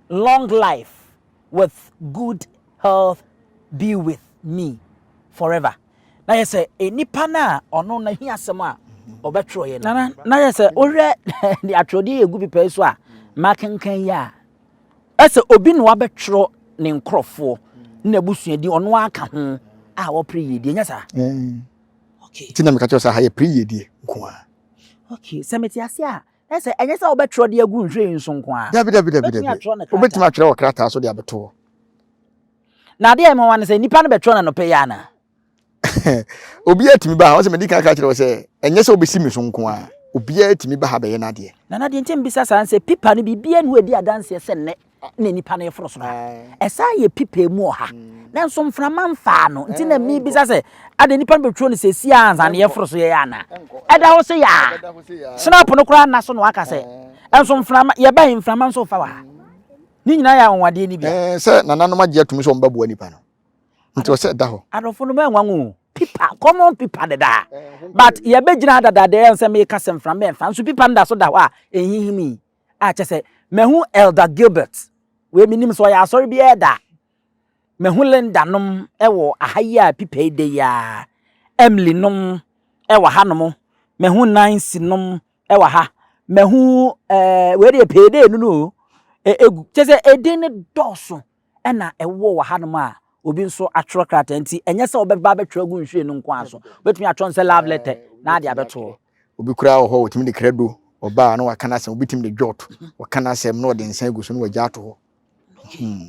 Long Life with Good Health Be with Me Forever. Na yɛ sɛ nipa no a ɔno n'ahiasɛm a ɔbɛtwerɛeɛ no. Nana, na yɛ sɛ wohwɛ de atwerɛdeɛ yɛ gu pepa yi so a makenkan yi a, ɛsɛ obi na wabɛtwerɛ ne nkorɔfoɔ ne n'abusua din ɔno aka ho a wɔpere yiedie, nyɛ saa? Okay. Nti na meka kyerɛ sɛ ha yɛ pere yiedie nko ara. Okay, sɛ mete ase a, na sɛ ɛnyɛ sɛ wobɛtwerɛ de agu nhwiren yi so nko ara. Dabi dabi dabi dabi. Wobɛtumi atwerɛ wɔ krataa so de abɛto hɔ. Na adeɛ a ɛma wa ne sɛ nnipa no bɛtwerɛ no anɔpa yi anaa? Obiara tumi ba ha, ɔsɛ medi kan ka kyerɛ wo sɛ ɛnyɛ sɛ wobɛsi me so nko ara. Obiara tumi ba ha bɛyɛ n'adeɛ. Nana deɛ nti a mebisa saa ne sɛ pipa no biribiara nni hɔ a ɛdi adanseɛ sɛ nnɛ na nnipa no reforo soro ha. Ɛsan yɛ pipa mu ɔha. Nanso mframa mfaa no nti na mebisa sɛ adɛn nnipa no bɛtwerɛ no seesei ara ansa na yɛforo so yɛyɛ anaa? Ɛda hɔ sɛ yaa. Snap no koraa nna so na waka sɛ nso mframa yɛbae mframa nso refa wɔ ha. Ne nyinaa yɛ anwanwadeɛ no bi a. Ɛɛ sɛ nananom agye atum sɛ wɔbɛboa nipa no nti ɔsɛ ɛda hɔ. Adɔfo no mɛnwanwa o. Pipa common pipa deda ha but yɛbɛgyina ha dadaada yɛn sɛ meka sɛ mframa ɛmfa nso pipa no da so da hɔ a ɛnhinhim yi a kyɛ sɛ mahu Elder Gilbert wei menim sɛ ɔyɛ asɔre bi ɛda mahu Linda nom ɛwɔ aha yi a pipa yi da yi a Emily nom ɛwɔ ha nom mahu Nancy nom ɛwɔ ha mahu ɛɛ wei deɛ peedee no no o egu kyɛ sɛ edin no dɔɔso ɛna ɛwɔ wɔ hanom a obi nso atwerɛ krataa nti ɛnyɛ sɛ wɔbɛba abɛtwerɛ agu nhwiren no nko ara so wobɛtumi atwerɛ no sɛ love letter na ade abɛto hɔ. Obi koraa wɔ hɔ a ɔtumi de krado ɔba a na waka n'asɛm obi tumi de jot ɔka n'asɛm na ɔde nsa agu so na wagya ato hɔ. Hmm.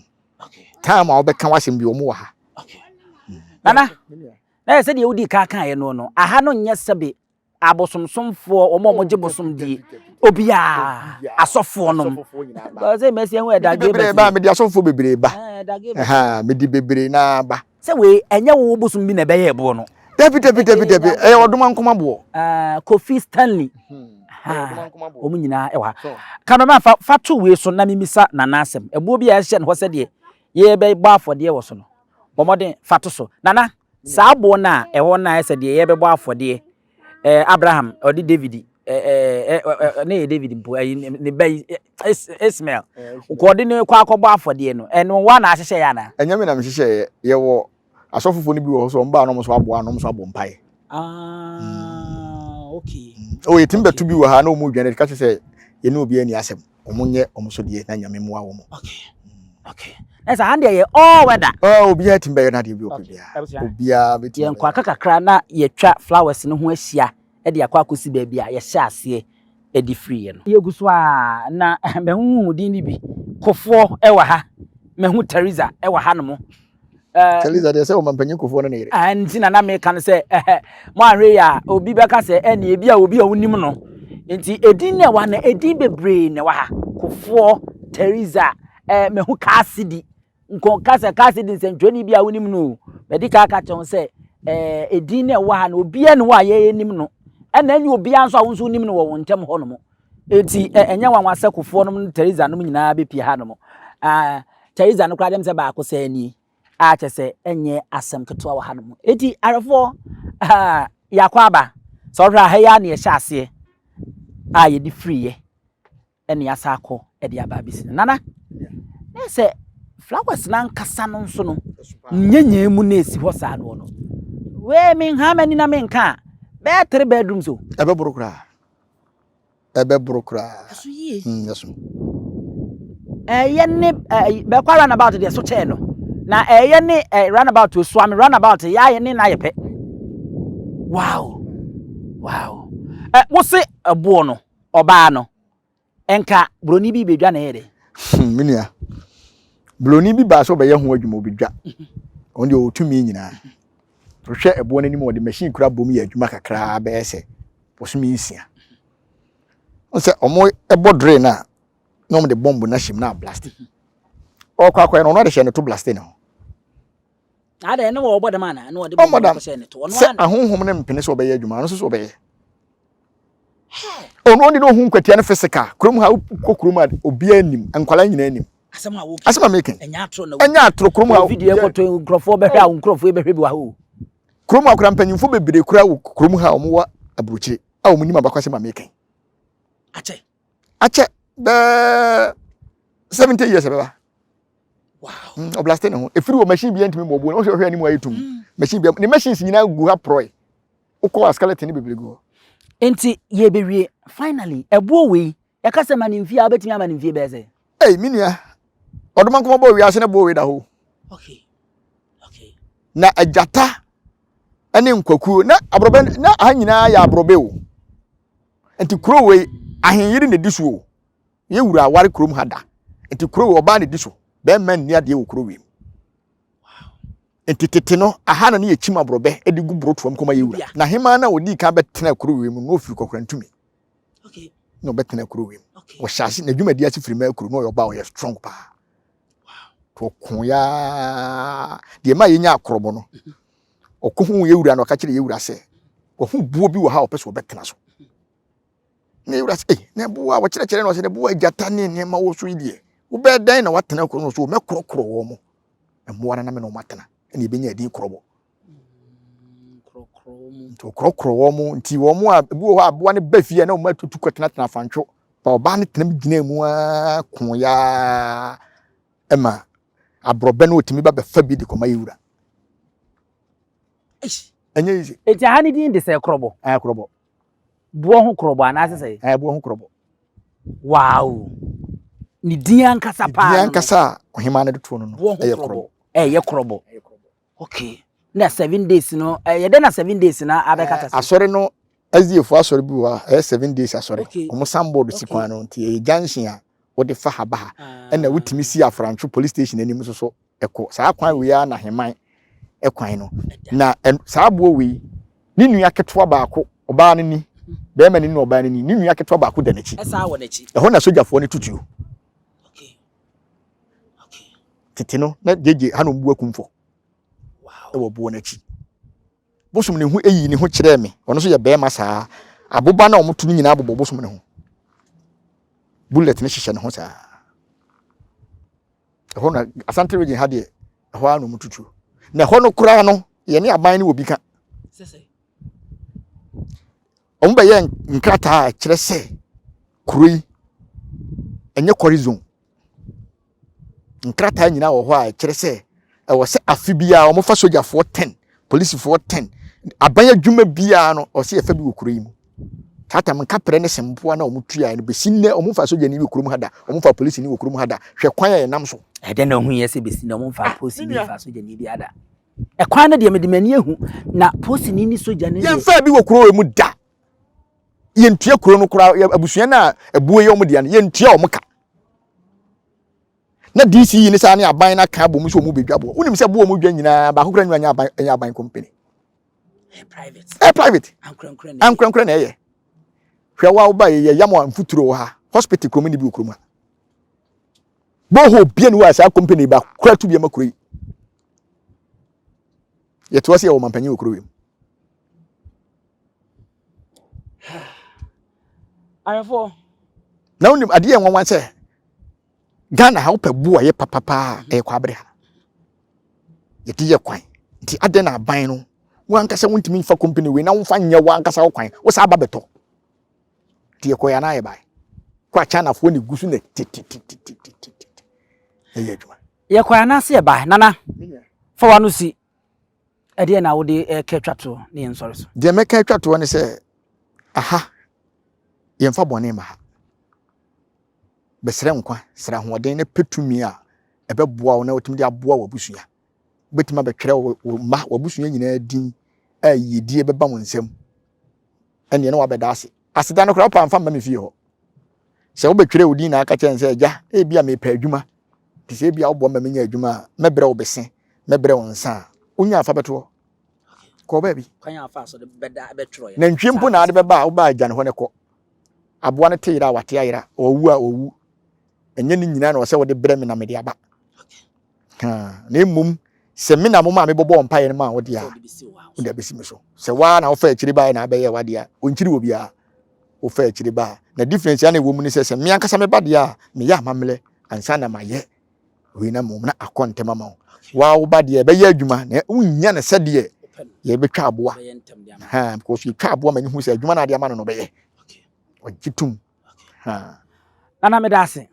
Time a wobɛka w'asɛm bi wɔn wɔ ha. Nana, na yɛ sɛdeɛ wodii kan kaeɛ no no, aha no nyɛ sɛbe abosomsomfoɔ wɔn a wɔgye bosom die obiara asɔfoɔ nom sɛ mɛsi ɛho ɛda bebree ba mede asɔfoɔ bebree ba ɛha mede bebree na ba sɛ wei ɛnyɛ wo bosom bi na ɛbɛyɛ ɛboɔ no dabi dabi dabi dabi ɛyɛ ɔdoma nkoma boɔ Kofi Stanley wɔn nyinaa ɛwɔ ha cameraman fa fa to wei so na mimisa nana asɛm ɛboɔ bi a ɛhyɛ no hɔ sɛdeɛ yɛbɛbɔ afɔdeɛ wɔ so no bɔ mmɔden fa to so nana Saa boɔ no a ɛhɔ no ayɛ sɛ deɛ yɛrebɛbɔ afɔdeɛ, ɛɛ Abraham ɔde David ɛɛ ɛɛ ne yɛ David mpo ɛyi ne ba yi Ismael kɔ ɔde ne kɔ akɔbɔ afɔdeɛ no ɛno wa na ahyehyɛ yɛ anaa? Ɛnyɛ me na mehyehyɛ yɛ yɛwɔ asɔfofoɔ no bi wɔ hɔ sɛ wɔn baa na wɔn nso aboa na wɔn nso abɔ mpaeɛ. Ah, okay. Oh, yɛtumi bɛto bi wɔ ha na wɔn dwane ka kyerɛ sɛ yɛne obi ani asɛm. Wɔn nyɛ wɔn so deɛ na nyame mmoa wɔn. Okay. Okay. Na sɛ han deɛ yɛ all weather. Oh, obiara tumi bɛyɛ n'adeɛ bi ɔpɛ biara. Obiara bɛtumi. Yɛn kɔ aka kakra na yɛtwa flowers no ho ahyia de akɔ akɔsi baabi a yɛhyɛ aseɛ de firiiɛ no. Yɛgu so a na mahuhu din no bi. Kofoɔ wɔ ha. Mahu Teresa wɔ hanom. Teresa deɛ sɛ ɔmampanyin Kufuor ne ne yere. Ah, nti na na meka no sɛ ɛhɛ mo anhwɛ yi a obi bɛka sɛ ɛne ebi a obi a wonim no nti edin na ɛwɔ ha na edin bebree na ɛwɔ ha Kufuor Teresa ɛɛ mehu Cassidy nko kasa Cassidy nsɛntwerɛni bi a wonim no o mɛdi ka aka kyerɛ ho sɛ ɛɛ edin na ɛwɔ ha na obiara ne hɔ a yɛnim no ɛna ɛnyɛ obiara nso a wo nso wonim no wɔ wɔn ntam hɔ nom eti ɛnyɛ nwanwa sɛ Kufuor nom ne Teresa nom nyinaa bɛpie ha nom ɛɛ Teresa no koraa deɛ sɛ baako sɛ nie a kyɛ sɛ ɛnyɛ asɛm ketewa wɔ hanom. Eti awerɛfoɔ yɛakɔ aba. Sɛ ɔhwɛ a ha yi ara na yɛhyɛ aseɛ a yɛde firiiɛ ɛna yɛasa akɔ ɛde aba abɛsi no. Nana, na sɛ flowers no ankasa no nso no nyɛnyɛn mu na esi hɔ saa noɔ no. Wei menha m'ani na menka a bɛyɛ three bedrooms o. Ɛbɛboro koraa. Ɛbɛboro koraa. Ɛso yie. Mm, ɛso. Ɛyɛ ne ɛɛ bɛkɔ runabout deɛ so kyɛɛ no. Na ɛyɛ ne ɛɛ runabout osuame runabout yɛ ayɛ ne na ayɛ pɛ. Wow. Wow. Ɛ wose ɛboɔ no ɔbaa no nka broni bi bedwa na ɛyɛ dɛ. Hmm, me nua. Broni bi baa sɛ ɔbɛyɛ ho adwuma obedwa. Ɔno deɛ ɔwɔ tumi nyinaa. Hwɛ ɛboɔ no anim ɔde machine kura bom yɛ adwuma kakraa bɛyɛ sɛ bosome nsia. Sɛ wɔn bɔ drill no a na wɔn de bɔmbo no ahyɛ mu na ablast. Ɔkɔ akɔyɛ no ɔno ade hyɛ no to blast ne ho. Adɛn ne wɔbɔ dam ana? Ne wɔde Ɔmmɔ dam. kɔhyɛ ne to. Ɔno Sɛ ara na. ahonhom no mpene sɛ ɔbɛyɛ adwuma, ɔno nso so ɔbɛyɛ. Ɔno ɔde ne ɔhu nkwatia no physical. Kurom ha wokɔ kurom a obiara nim, nkwadaa nyinaa nim. Asɛm a woka. Asɛm a meka. Ɛnyɛ atoro na Ɛnyɛ atoro kurom ha. Wɔ video ɛkɔtɔ nkurɔfoɔ bɛhwɛ a nkurɔfoɔ bɛhwɛ bi wɔ ha o. Kurom ha koraa mpanyinfoɔ bebree koraa wɔ kurom ha a wɔwɔ aburokyire a wɔn nim abakwasɛm a meka yi. Akyɛ. Akyɛ bɛɛ 70 years ɛbɛba. Wow. Ɔblaste ne ho. Efiri wɔ machine bi ntumi mmɔ buo no. Ɔhwɛ ɔhwɛ anim ayɛ tum. Machine bi ne machines nyinaa gu ha prɔe. Wokɔ a skeleton ne bebree gu hɔ. Nti yɛbɛwie finally ɛboɔ wei yɛka sɛ ma ne mfie a wobɛtumi ama ne mfie bɛyɛ sɛ. Ei me nua ɔdoma nkɔmɔ bɔ wiase ne boɔ wei da hɔ. Okay. Okay. Na agyata ne nkwakuo na aborɔbɛ na aha nyinaa yɛ aborɔbɛ o. Nti kuro wei ahenyere na ɛdi so o. Yɛ wura aware kurom ha da. Nti kuro wei ɔbaa na ɛdi so. Bɛrima nni adeɛ wɔ kuro wei mu. Nti tete no aha na ne yɛkyim aborɔbɛ de gu borotoam kɔma yɛ wura. Na hemaa no a ɔdii kan bɛtena kuro wei mu no ɔfiri Kɔkorantumi. Na ɔbɛtena kuro wei mu. Ɔhyɛ ase n'adwumadi ase firi Mɛkuro na ɔyɛ ɔbaa ɔyɛ strong paa. Ɔko yaa deɛ ɛma yɛnya akorɔbɔ no ɔko ho yɛ wura na ɔka kyerɛ yɛ wura sɛ ɔho buo bi wɔ ha a ɔpɛ sɛ ɔbɛtena so. Na yɛ wura sɛ ei na ɛboɔ a wɔkyerɛkyerɛ no ɔsɛ na ɛboɔ agyata ne nneɛma wɔ so yi deɛ wobɛyɛ dɛn na watena kuro no so mɛkorɔkorɔ wɔn mo mmoa no na me na wɔn atena ɛna ɛbɛnya ɛdin korɔbɔ. Nti ɔkorɔkorɔ wɔn mo nti wɔn mo a ebi wɔ hɔ a aboa no ba fie a na wɔn atutu kɔtenatena afantwo ba ɔbaa no tena mu gyina mu ara ko yaa ɛma aborɔbɛ no ɔtumi ba bɛfa bi de kɔma yɛ wura. Ɛnyɛ easy. Eti aha ne din de sɛ korɔbɔ. Ɛyɛ korɔbɔ. Boɔ ho korɔbɔ anaasɛ sɛ? Ɛyɛ boɔ ho korɔbɔ. Wow. Ne din ankasa paa. Ne din ankasa a ɔhemaa no de too no no. Boɔ ho korɔbɔ. Ɛyɛ korɔbɔ. Okay. Na 7 days no ɛyɛ dɛ na 7 days na abɛkata so. Asɔre no SDA asɔre bi wɔ hɔ a ɛyɛ 7 days asɔre. Wɔn signboard si kwan no nti ɛyɛ junction a wɔde fa ha ba ha. Ɛna wotumi si Afrantwo police station anim nso so ɛkɔ. Saa kwan wei ara na Heman ɛkwan no. Na saa aboɔ wei ne nua ketewa baako ɔbaa no ni bɛrima no ni na ɔbaa no ni ne nua ketewa baako da n'akyi. Ɛsaa wɔ n'akyi. Ɛhɔ na sogyafoɔ no tutuo. Tete no na gyegye ha na ɔmbu akumfo ɛwɔ boɔ no akyi. Bosom ne ho eyi ne ho kyerɛɛ me. Ɔno nso yɛ bɛrima saa. Aboba na wɔto no nyinaa bobɔ bosom ne ho. Bullet no hyehyɛ ne ho saa. Ɛhɔ na Asante region ha deɛ ɛhɔ ara na wɔn tutu. Na ɛhɔ no koraa no yɛne aban no wɔ bi ka. Wɔn bɛyɛ nkrataa a ɛkyerɛ sɛ kuro yi ɛnyɛ quarry zone. Nkrataa nyinaa wɔ hɔ a ɛkyerɛ sɛ ɛwɔ sɛ afe biara wɔfa sogyafoɔ 10, polisifoɔ 10, aban adwuma biara no ɔsɛ yɛfa bi wɔ kuro yi mu. Saa tam nkaprɛ ne sempoa na wɔn tuaeɛ no bɛsi nnɛ wɔn mfa sogyani wɔ kurom ha da, wɔn mfa polisini wɔ kurom ha da. Hwɛ kwan a yɛnam so. Ɛdɛn na ohun yɛ sɛ bɛsi nnɛ wɔn mfa polisini mfa sogyani bi ada. Ɛkwan no deɛ mede m'ani ahu na polisini ne sogyani deɛ. Yɛmfa bi wɔ kuro mu da. Yɛntua kuro no koraa abusua no a ɛbuo yɛ wɔn deɛ no yɛntua wɔn ka. Na DCE ne saa ne aban no aka abɔ mu sɛ wɔn bɛdwa boɔ. Wonim sɛ boɔ wɔn dwa nyinaa baako koraa nyɛ aban ɛnyɛ aban company. Ɛyɛ private. Ankorankorɛ na ɛyɛ. Hwɛ wa woba yɛ yam a mfuturo wɔ ha. Hospital kurom ne bi wɔ kurom ha. Borehole bia ne wɔ a saa company ba kora tu bi ama kuro yi. Yɛte hɔ sɛ yɛwɔ mampanyin wɔ kuro yi mu. Ahwɛfoɔ. Na wonim adeɛ yɛ nwanwa sɛ Ghana ha wopɛ bo a ɛyɛ papapaa ɛyɛ kwabere ha. Yɛde yɛ kwan. Nti adɛn na aban no wankasa wontumi mfa company wei na womfa nyɛ wankasa wo kwan wo saa ba bɛtɔ. Nti yɛkɔ yɛ anaa yɛbae. Kɔ a Chinafoɔ ne gu so na titititititi ɛyɛ adwuma. Yɛkɔ anaasɛ yɛbae nana fa w'ano si ɛdeɛ na wode ɛka atwa toɔ ne yɛn nsɔre so. Deɛ mɛka atwa toɔ ne sɛ aha yɛmfa bɔne ma ha. Bɛsrɛ nkwa, srɛ ahoɔden na pɛ tumi a ɛbɛboa wo na watumi de aboa w'abusua. Wobɛtumi abɛtwerɛ wo mma, w'abusua nyinaa din a yiedie bɛba mo nsam. Ɛnneɛ na wabɛda ase. Aseda no koraa wopɛ amfa mma me fie hɔ. Sɛ wobɛtwerɛ wo din na aka kyerɛ no sɛ agya, ebi a mepɛ adwuma. Nti sɛ ebi a woboa ma menya adwuma a, mɛbrɛ wo bese, mɛbrɛ wo nsa a, wonya afa bɛtoɔ. Kɔ baabi. Nantwie mpo na ade bɛba a wobaa agya ne hɔ no kɔ. Aboa no te yera a wate ayera, ɔwu a ɔwu. Ɛnyɛ ne nyinaa na ɔsɛ wode brɛ me na mede aba. Na mmom Sɛ me na mo maa mebɔbɔɔ mpaeɛ no maa wo deɛ a, wode abɛsi me so. Sɛ woa na wofa akyire baeɛ na abɛyɛ w'adeɛ a, ɔnkyiri wɔ biara. Wofa akyire ba a, na difference a na ɛwɔ mu ne sɛ, sɛ me ankasa meba deɛ a, meyɛ amammerɛ ansa na mayɛ wei na mmom na akɔ ntɛm ama wo. Woa woba deɛ ɛbɛyɛ adwuma na wonnya no sɛdeɛ yɛbɛtwa aboa. Ha, because yɛtwa aboa ma ne hu sɛ adwuma no ade ama no no ɔbɛyɛ. Ɔgye tom. Nana meda ase.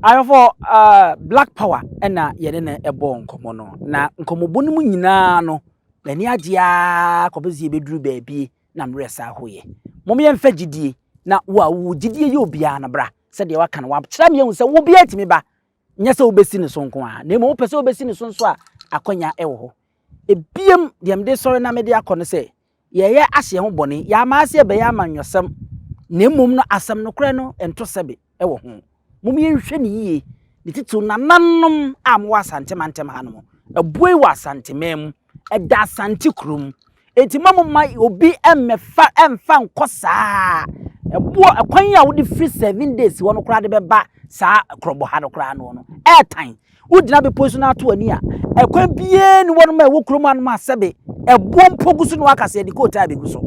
Ayɔfo uh, Black Power ɛna yɛne no ɛbɔɔ nkɔmmɔ no. Na nkɔmmɔbɔ no mu nyinaa no, n'ani agye ara kɔpɛ sɛ yɛbɛduru baabi na mmerɛ saa hoyɛ. Mom yɛmfa gyidie na wo a wo gyidie yɛ obiara no bra sɛdeɛ waka no wakyerɛ me ahu sɛ wo biara tumi ba nyɛ sɛ wobɛsi ne so nko ara na mmom wopɛ sɛ wobɛsi ne so nso a akwanya ɛwɔ hɔ. Ebiem deɛ mede sɔre na mede akɔ no sɛ Yɛyɛ ahyɛ ho bɔne, yɛama ase ɛbɛyɛ amanyɔsɛm, na mmom no asɛm nokorɛ no nto sɛbe wɔ ho. Mom yɛnhwɛ no yie, ne titiriw nananom a mowɔ Asante mantam ha nom. Abuei wɔ Asanteman mu, ɛda Asante kurom. Enti mma mo mma obi mmɛfa ɛmfa nkɔ saa. Ɛboɔ ɛkwan a wode firi 7 days hɔ no koraa de bɛba saa korɔbɔ ha no koraa no no, ɛɛtan. Wogyina bepɔ yi so na ato w'ani a, ɛkwan biara nni hɔnom a ɛwɔ kurom hanom a sɛbe ɛboɔ mpo gu so na wɔaka sɛ yɛde kootaa bɛgu so.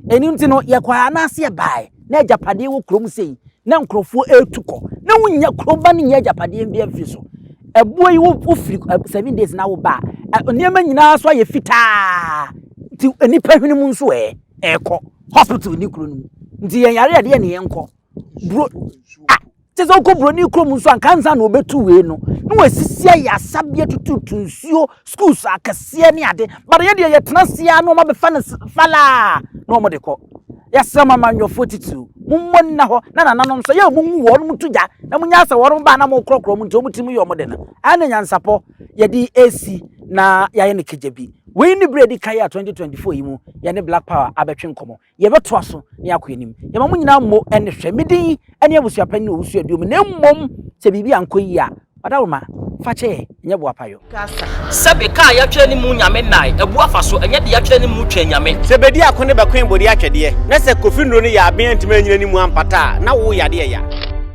Ɛno nti no, yɛkɔe anaase yɛbae na agyapadeɛ wɔ kurom sei na nkurɔfoɔ retu kɔ na wonnya kurom ba no nnya agyapadeɛ bi amfiri so. Ɛboɔ yi wofiri 7 days na woba a, nneɛma nyinaa so ayɛ fitaa nti nnipa hwene mu nso ɛ ɛrekɔ hospital ni kuro no mu nti yɛn yare adeɛ ne yɛnkɔ buro ah kyɛ sɛ wokɔ buroni kurom nso anka nsa na wɔbɛtu wei no na wɔasisi ayɛ asabea tututu nsuo schools akɛseɛ ne ade but yɛ deɛ yɛtena ase ara na wɔabɛfa no falaa na wɔde kɔ. Yɛsrɛ mo amanyɔfoɔ titiriw, mommɔ nna hɔ na nananom nso yɛ mongu wɔn to gya na monya sɛ wɔn ba na mokorɔkorɔ wɔn nti wɔn tirim yɛ wɔn de no. Ɛne nyansapɔ yɛde esi na yɛayɛ no kagya bi. Wei ne berɛ a ɛdi kan a 2024 yi mu yɛne Black Power abɛtwe nkɔmmɔ. Yɛbɛtoa so na yɛakɔ anim. Yɛma mo nyinaa mo ne hwɛ. Me din ne abusuapanyin Owusu Aduom, na mmom sɛ biribi ankɔ yie a, Ɔdawoma, fa kyɛ yɛ, nyɛ boapayɔ. Sɛbe kaa yɛatwerɛ ne mu Nyame nnae, abu afa so, ɛnyɛ de yɛatwerɛ ne mu twɛn Nyame. Sɛ bedi ako ne bɛkoe bode atwɛdeɛ, na sɛ Kofi nnuro no yɛ aben antumi anyina ne mu ampata a, na wo yadeɛ ya.